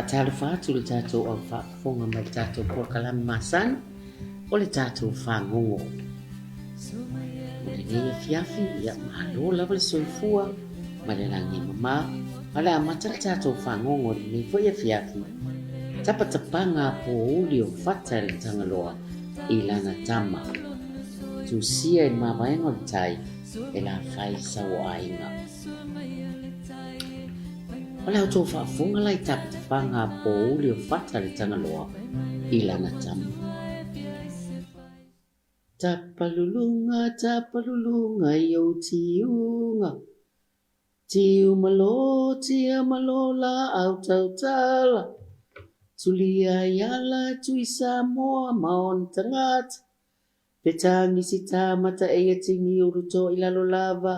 Faatalofa atu i le tatou au faafofoga mai le tatou polokalame masani o le tatou fagogo. O lenei afiafi, ia malo lava le soifua ma le lagi e mama, ma le amata le tatou fagogo i lenei foi afiafi, tapatapaga pouli o fata i le Tagaloa i lana tama. Tusia i le mavaega o le tai e lafai sauoaiga. O la outou faafofoga la i tapatapaga pouli o fata le Tagaloa i lana tama. Tapaluluga, tapaluluga i ou tiuga, Tiu malo, tia malo laau tautala, Tulia i ala tui Samoa ma ona tagata, Petagisi tamata eia tini ulu to i lalo lava,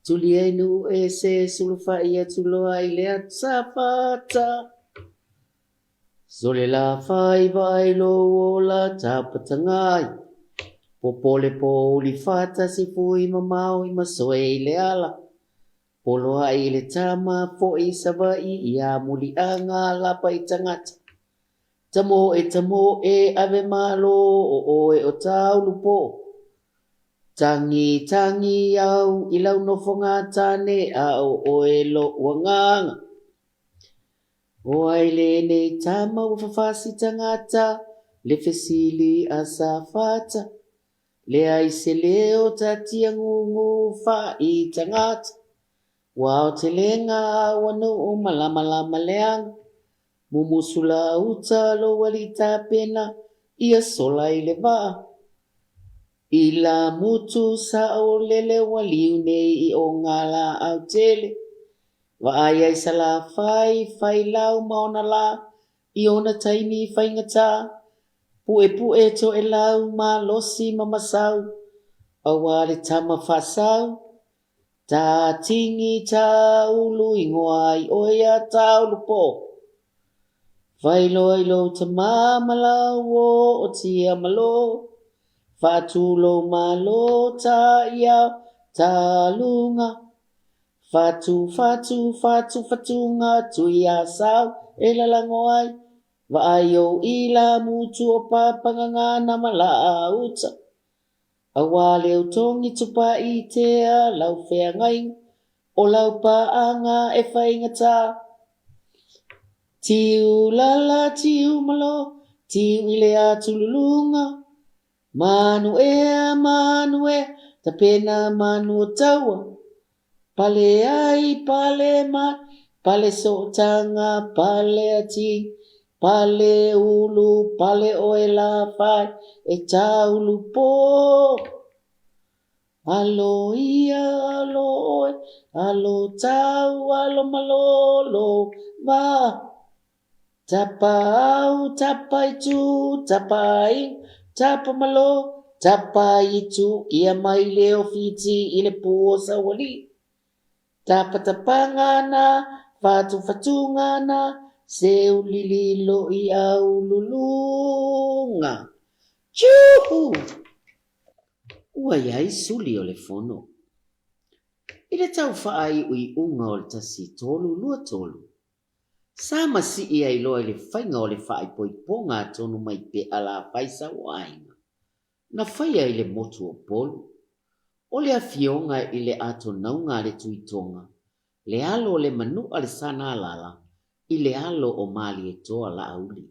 Tulia i nuu ese sulufai atu loa i le ata fata. Sole la fai vaai lou ola tapatagai, Popole pouli fatasi fui mamao i masoe i le ala, Poloai i le tama foi i Savaii ia muliaga lapa i tagata. Tamo e tamo e ave malo o oe o taulu po. Tangi tangi au i lau nofoga tane a o oe lou agaga. O ai lenei tama ua fafasi tagata le fesili a Safata. Leai se leo tatia gugu fai tagata. Ua aotelega ua nuu malamalama leaga. Mumusu la uta lou alii tapena ia sola i le vaa. I la mutu saolele ua liu nei i o ngā laau tele. Vaai ai Salafai fai lau ma ona lā i ona taimi faigata. Puepue toelau malosi ma masau aua le tama faasau. Tā tingi tā ulu ingoa ai oe ia Taulupo. Fai loa i lou tama ma lau o tia malo. Faatu lou malo tā ia tā lunga. Fatu fatu fatu fatunga tui a sau e lalago ai. Vaai ou ila mutu o Papagagana ma laa uta. Aua le utogi tupa-i-tea lau feagaiga, o lau paaga e faigata. Tiu lala tiu malo, tiu i le atululuga, Manu ea, manu ea, tapena manu o taua, Pale ai, pale mai, pale sootaga, pale ati, pale ulu, pale oe lafai, e taulu po. Alo ia, alo oe, alo tau, alo malolo, va. Tapa au, tapa itu, tapa aiga, tapa malo, tapa itu ia mai le ofiti i le pū o Saualii. Tapatapaga na, whatufatuga na, seu lililo i aululuga. Tjuhu! Ua i ai suli o le fono. I le tau faaiuiuga o le 1323, Sa masii ai loa i le faiga o le faaipoipoga atonu mai pe'a lafai sauoaiga na faia i le motu o Upolu. O le afioga i le atonauga a le Tuitoga, le alo o le manu'a le Sanalala i le alo o Malietoa Laauli.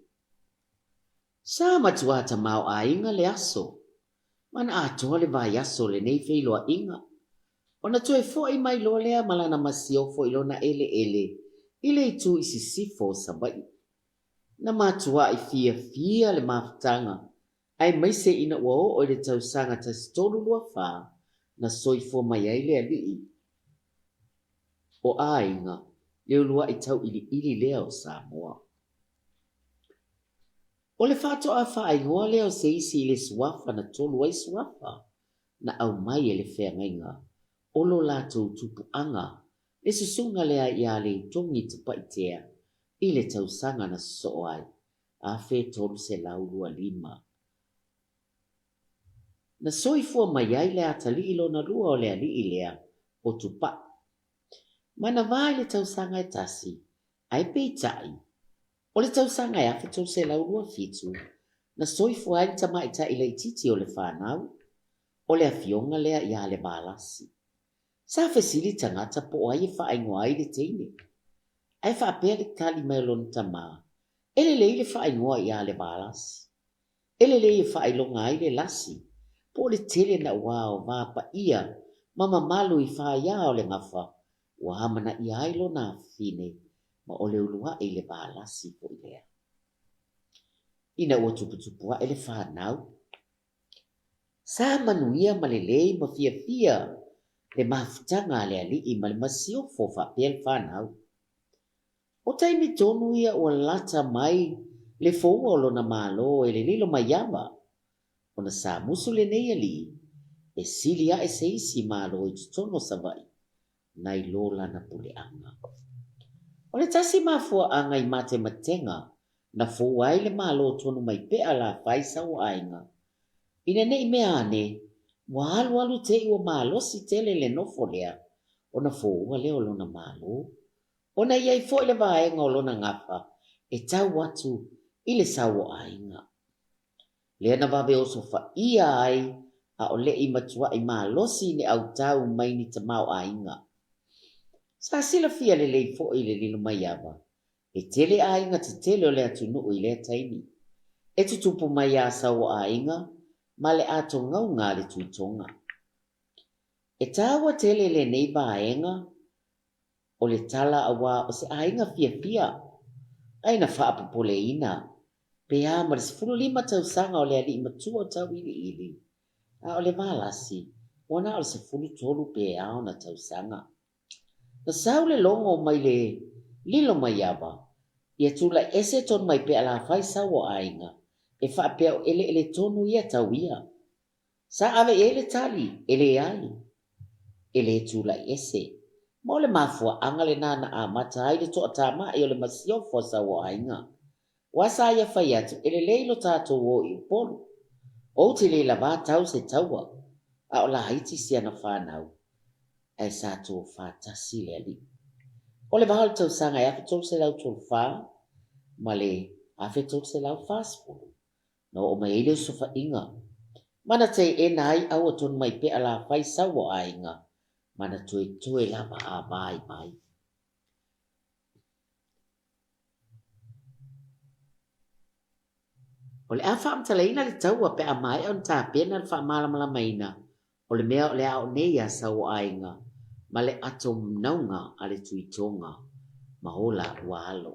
Sa matuā tamaoaiga le aso ma na atoa le vaiaso o lenei feiloaiga. Ona toe fo'i mai loa lea ma lana masiofo i lona eleele i le itu i sisifo o Savaii. Na matua'i fiafia le mafutaga aemaise ina ua oo i le tausaga 1324 na soifua mai ai le alii o Aiga, le ulua'i tau'ili'ili lea o Samoa. O le faatoa faaigoa lea o se isi i le suafa na tolu ai suafa na aumai e le feagaiga o lo latou tupuaga, le susuga lea ia Leitogi Tapaitea i le tausaga na sosoo ai, 1325. Na soifua mai ai le atalii lona lua o le alii lea, o Tupai. Ma na va i le tausaga e tasi, ae peitai, O le tausaga e 1327, na soifua ai le tamaitai laitiiti o le fanau, o le afioga lea ia Levalasi. Sa fesili tagata po o ai e faaigoa ai le teine. Ae faapea le tali mai o lona tama, E lelei le faaigoa ia Levalasi. E lelei e faailoga ai le lasi, po o le tele naua o va paia ma mamalu i faia o le gafa ua amanaia ai lona afafine ma o le uluai le valasi foi lea. Ina ua tuputupu ae le fanau, sa manuia ma lelei ma fiafia le mafutaga a le alii ma le masiofo faapea le fanau. O taimi tonu ia ua lata mai le foua o lona Malo e le Lilomaiava, ona sa musu lenei alii e sili ae se isi Malo i totonu o Savaii nai lo lana puleaga. O le tasi mafuaaga i matematega na foua ai le Malo tonu mai pea la fai sauaaiga, ina ne i mea ane ua alualu te i ua malosi tele le nofo lea ona foua lea o lona Malo. Ona i ai foi le vaega o lona gafa e tau atu i le sauoaiga. Lea na vave osofaia ai a o le i matuai malosi i ni autau mai ni tamaoaiga. Sa silafia lelei foi le Lilomaiava, e tele aiga tetele o le atunuu i lea taimi. E tutupu mai a sauoaiga ma le atogauga a le Tuitoga. E taua tele lenei vaega o le tala auā o se aiga fiafia ae na faapopoleina pe a ma le 15 tausaga o le alii matua o Tauiliili, a o le Valasi ua na o le 13 pe a ona tausaga. Na sau le logo mai le Lilomaiava ia tulai ese tonu mai Pealafai sau o aiga e faapea o eleele tonu ia tau ia. Sa ave i ai le tali, e leai. E le tulai ese. Ma o le mafuaaga lena na amata ai le toatamai o le masiofo a Sauoaiga. Ua sa ia fai atu, e lelei lo tatou o i Upolu. Ou te le lavā tau se taua, a o laiti si ana fanau, ae sa tofa tasi le alii. O le va o le tausaga e 1334 ma le 1340, Na oo mai ai le osofaiga, ma na teena ai aua tonu mai pea la fai sau o aiga, ma na toetoe lava a vaivai. O le a faamatalaina le taua pe a maea ona tapena le faamalamalamaina o le mea o le a oo nei iā Sauoaiga ma le ato nauga a le Tuitoga ma ola ua alo.